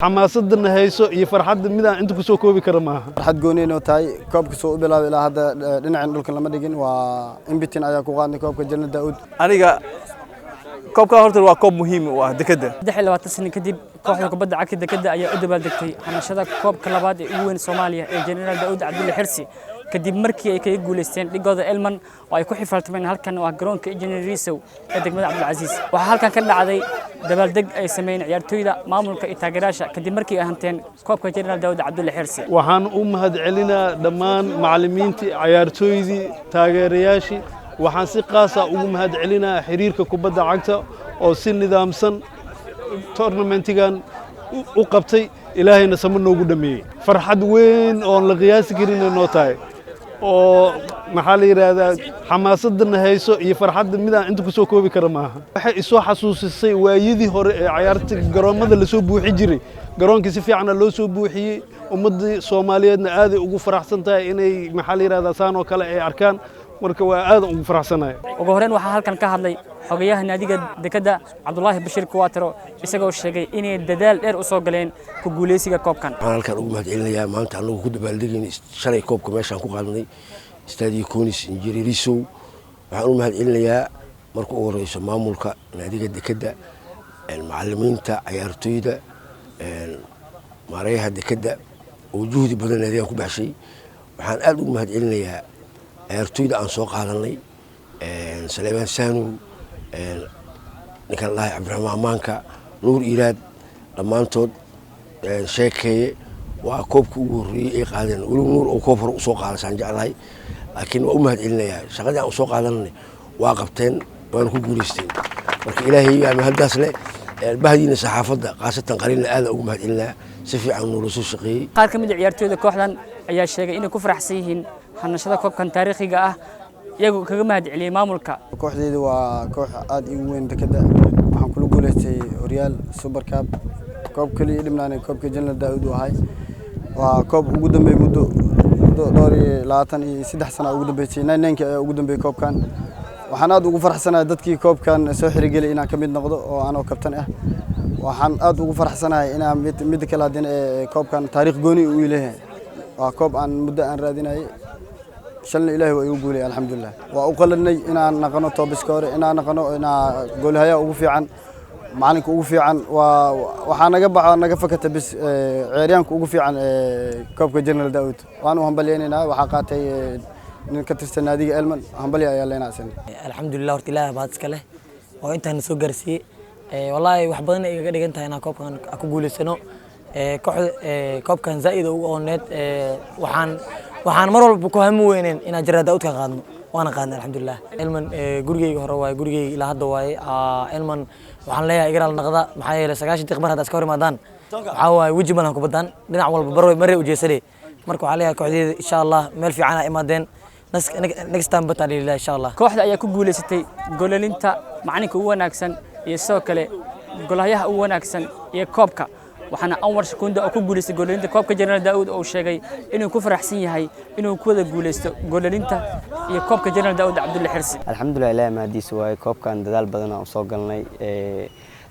Xamaasadana hayso iyo farxadda midaan inta kusoo koobi kara maaha. Farxad gooni inoo tahay koobka soo u bilaabay ilaa hadda dhinacan dhulka lama dhigin. Waa unbeaten ayaa ku qaadnay koobka Jeneraal Daa'uud. Aniga koobka horta waa koob muhiim u ah dekedda. 23 sano kadib, kooxda kubadda cagta Dekedda ayaa u dabaaldegtay hanashada koobka labaad ee ugu weyn Soomaaliya ee Jeneraal Daa'uud Cabdulle Xirsi, kadib markii ay kaga guuleysteen dhigooda Elman oo ay ku xifaaltameen halkan oo ah garoonka Engineer Risow ee degmada Cabdilcasiis. Waxaa halkan ka dhacday dabaaldeg ay sameeyeen ciyaartoyda, maamulka iyo taageerayaasha kadib markii ay hanteen koobka Jeneraal Daa'uud Cabdulle Xirsi. Waxaan u mahadcelinaa dhammaan macallimiintii, cayaartooydii, taageerayaashii. Waxaan si qaasa ugu mahadcelinaa xiriirka kubadda cagta oo si nidaamsan tournamentigan u qabtay, Ilaahayna samo noogu dhameeyey. Farxad weyn oon la qiyaasi karin noo tahay oo maxaa la yidhaahdaa, xamaasadana hayso iyo farxadda midaan inta kusoo koobi kara maaha. Waxay isoo xasuusisay waayadii hore ee cayaarta garoommada lasoo buuxi jiray. Garoonkii si fiicana loo soo buuxiyey, ummaddii Soomaaliyeedna aaday ugu faraxsan tahay inay maxaa la yidhahdaa saan oo kale ay arkaan. Marka waa aadan ugu faraxsanahay. Ugu horreyn waxaa halkan ka hadlay xogayaha naadiga Dekedda, Cabdulaahi Bashiir Kuwaataro, isagoo sheegay inay dadaal dheer u soo galeen ku guuleysiga koobkan. Waxaan halkan ugu mahadcelinayaa maanta annagu ku dabaaldegayna shalay koobka meeshaan ku qaadnay, Stadium Conis Injineer Risow. Waxaan u mahadcelinayaa marka ugu horeyso maamulka naadiga dekedda, macallimiinta, cayaartooyda, maareeyaha dekedda oo juhdi badan naadigan ku baxshay. Waxaan aada ugu mahadcelinayaa ciyaartooyda aan soo qaadanay, Saleebaan Saanow, ninkaan dhahay Cabdiraxmaan Amaanka, Nuur Iiraad, dhammaantood sheekeeye. Waa koobka ugu horreeyey ay qaadeen, weliba Nuur oo koob hore usoo qaaday saan jeclahay, laakiin waa u mahadcelinayaa. Shaqadii aan usoo qaadanay waa qabteen, waana ku guuleysteen. Marka Ilaahay yaa mahaddaas leh. Bahdiina saxaafadda, khaasatan Qalinna, aada ugu mahadcelinaa, si fiican noola soo shaqeeyey. Qaar ka mid a ciyaartooyda kooxdan ayaa sheegay inay ku faraxsan yihiin hanashada koobkan taariikhiga ah, iyagoo kaga mahad celiyey maamulka. Kooxdeyda waa koox aada igu weyn dekedda. Waxaan kula guuleystay horyaal, Super Cup. Koob keliya dhibnaanay koobka Jeneraal Daa'uud uu ahay. Waa koob ugu dambeeyey muddo dhowr iyo 23 sana ugu dambeysay, 99-kii ayaa ugu dambeeyey koobkan. Waxaan aada ugu faraxsanahay dadkii koobkan soo xirigeliyay inaan ka mid noqdo oo anoo kabtan ah. Waxaan aada ugu faraxsanahay inaan mid kale haddana ee koobkan taariikh gooni uu leeyahay. Waa koob aan muddo aan raadinayay, shalna Ilaahay waa igu guulay, alxamdulilah. Waa u qaladnay inaan naqano top scorer, inaan naqano inaa goolhayaha ugu fiican, macalinka ugu fiican. Waa waxaa naga baxa naga fakata bis ciyaaryahanka ugu fiican ee koobka Jeneraal Daa'uud. Waan u hambalyaynaynaa. Waxaa qaatay nin ka tirsan naadiga Elman. Hambalya ayaa leenacsan. Alxamdulilah, horta Ilaah baad iska leh oo intaan soo gaarsiiyey. Wallaahi wax badan ay igaga dhigan tahay inaan koobkan ku guuleysano. Kooxda koobkan zaa'id ugu ooneed. Waxaan mar walba ku hami weyneen inaan Jeneraal Daa'uud ka qaadno, waana qaadnay, alxamdulilah. Elman gurigeyga hore waaye, gurigeyga ilaa hadda waaye Elman. Waxaan leeyahay igaraal naqda, maxaa yeelay 90 daqiiq mar hadda iska hor imaadaan, waxaa waaye weji malan kubadaan dhinac walba bar maray ujeesanay. Marka waxaan leeyahay kooxdeyda, insha Allah meel fiican aa imaadeen, next time bataa lilah, insha Allah. Kooxda ayaa ku guuleysatay goolalinta, macalinka ugu wanaagsan iyo sidoo kale golhayaha ugu wanaagsan iyo koobka. Waxaana Anwar Shakunda oo ku guuleystay goolalinta koobka Jeneraal Daa'uud oo sheegay inuu ku faraxsan yahay inuu ku wada guuleysto goolalinta iyo koobka Jeneraal Daa'uud Cabdulle Xirsi. Alxamdulilah, Ilahi mahadiisa waaye. Koobkan dadaal badan aan usoo galnay,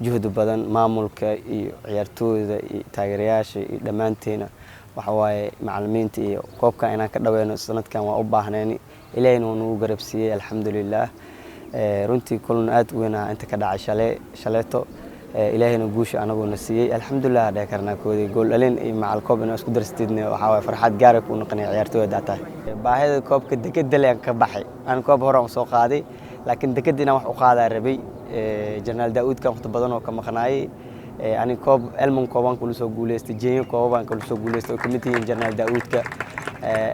juhdi badan, maamulka iyo ciyaartooyda iyo taageerayaasha iyo dhammaanteena, waxa waaye macallimiinta, iyo koobkan inaan ka dhaweyno sanadkan waa u baahneen. Ilaahina wuu nagu garabsiiyey, alxamdulilah. Runtii kulan aad u weyn ah inta ka dhacay shale shaleeto, Ilaahayna guusha anaguna siiyey, alxamdulilah dhihi karnaa. Koodii gool dhalin iyo macal koob inaa isku darsteedna, waxaa waaye farxad gaara kuu noqonaya ciyaartooyda tahay. Baahida koobka dekeda leen ka baxay, aan koob hore aan soo qaaday, laakiin dekeda inaan wax u qaadaa rabay. Jeneraal Daa'uudkan waqti badan oo ka maqnaayay. Ani koob Elman koobaan kula soo guuleystay, Jenyo koobaan kula soo guuleystay oo kamid yihiin Jeneraal Daa'uudka,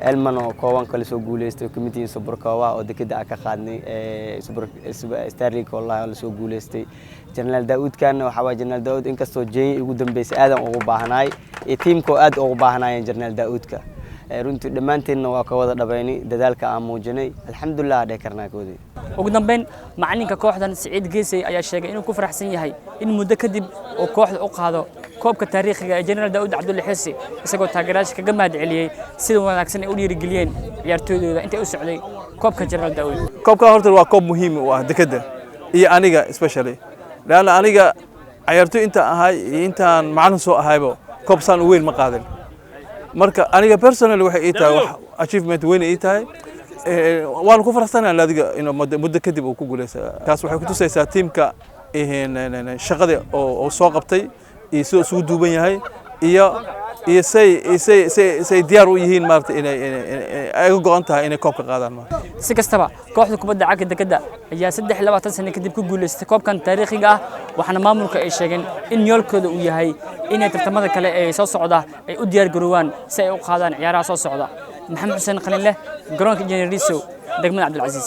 Elman oo koobaan kala soo guuleystay oo kamid yihiin super koobaha oo dekeda aan ka qaadnay, super Star League wallahi la soo guuleystay. Jeneraal Daa'uudkan waxaa waaye Jeneraal Daa'uud, inkastoo Jenyo ugu dambeysay, aadan ugu baahnaay iyo tiimkoo aad ugu baahnaayeen Jeneraal Daa'uudka. Runtii dhammaanteedna waa ka wada dhabaynay dadaalka aan muujinay, alxamdulilah dhihi karnaa koodii. Ugu dambeyn, macalinka kooxdan Siciid Geesey ayaa sheegay inuu ku faraxsan yahay in muddo kadib uu kooxda u qaado koobka taariikhiga ee Jeneraal Daa'uud Cabdulle Xirsi, isagoo taageerayaasha kaga mahad celiyey sida wanaagsan ay u dhiirigeliyeen ciyaartooydooda intay u socday koobka Jeneraal Daa'uud. Koobka horta waa koob muhiim u ah dekedda iyo aniga especially, leanna aniga ciyaartoy intaan ahay iyo intaan macalin soo ahaybo. Koob saan u weyn ma qaadin. Marka aniga personally waxay ii tahay wax achievement weyn ii tahay. Waan ku faraxsanahay naadiga inuu muddo kadib uu ku guuleysta. Taas waxay ku tusaysaa tiimka shaqada oo soo qabtay iyo siduu isugu duuban yahay iyo say diyaar u yihiin maarata inay ay ga go'an tahay inay koobka qaadaan maarata. Si kastaba, kooxda kubadda cagta Dekedda ayaa 23 sano kadib ku guuleystay koobkan taariikhiga ah, waxaana maamulka ay sheegeen in yoolkooda uu yahay inay tartamada kale ee soo socda ay u diyaar garoowaan si ay u qaadaan ciyaaraha soo socda. Maxamed Xuseen Qalinleh, garoonka Injineer Risow, degmada Cabdilcasiis.